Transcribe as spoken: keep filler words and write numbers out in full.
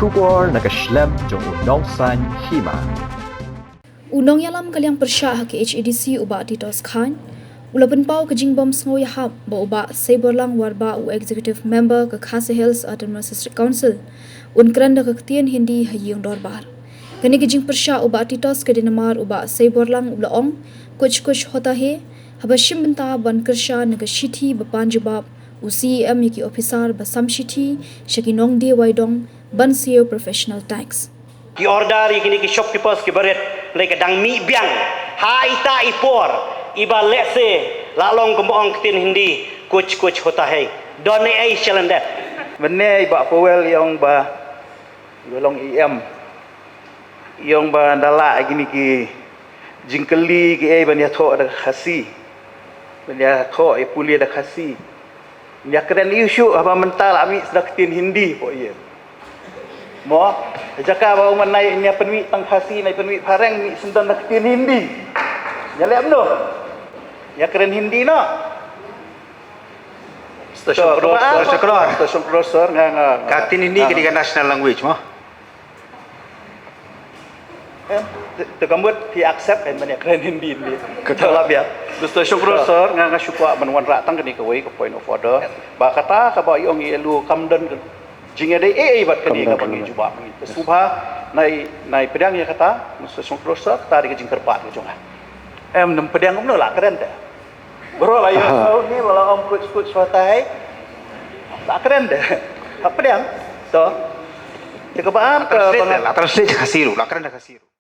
Khubor na ka shlem jong u Nongsaiñ Hima. U nongïalam ka liang pyrshah ha ka H A D C u Bah Titos Chyne u la pynpaw ka jingbym sngewïahap ba u Bah Seiborlang Warbah, u Executive Member ka Khasi Hills Autonomous District Council, un kren da ka ktien Hindi ha ïing dorbar. Kane ka jingpyrshah u Bah Titos ka dei namar u Bah Seiborlang u la ong, "Kuch kuch hota hai," haba shim bynta ban kyrshan na ka shithi ba pan jubab u C E M ïa ki ophisar ba sam shithi sha ki nongdie waidong ban siew professional tax. Ki order ïa kine ki shopkeepers ki barit, lei ka dang mih biang ha ita i por, iba lehse la long kumba ong ktien Hindi, "Kuch kuch hota hai." Don ei ei shalyndet. Mynne i Bah Powell i ong ba, i ba long E M, i ong ba ynda lah ïa kine ki jingkylli ki ei ban ïathoh da Khasi, ban ïathoh ïa pule da Khasi, ïakren ïa u shuh haba mynta la mih sa da ktien Hindi, poi ïa. Mo, jaka ba u man nai ïa pynmih tang Khasi, nai pynmih phareng, mih syndon da ktien Hindi. Ïa leh mano? Ïakren Hindi noh. Mister Shongkror, Mister Shongkror, Mister Shongkror, sir, nga, nga, nga, ka ktien Hindi nga, ka dei ka national language mo. Em, te, te ka mut phi accept, em, ban ïakren Hindi, Hindi. Ka la biang. Mister Shongkror, sir, nga, nga shu kwah ban wanrah tang kane kawei ka point of order. Ba kata kaba i ong i L U kam don ka jingïadei ei ei bad kane kaba ngi jubab ngi. Te sngewbha nai, nai pdiang ïa kata, Mister Shongkror, sir, kata dei ka jingkyrpad ka jong nga. Em, nym pdiang kumno, la kren te. Bro, la ïoh snow ni, ba la ong kuch kuch hota hai. La kren te. La pdiang. To. Te kaba ar ka, translate, la translate Khasi ruh, la kren Khasi ruh.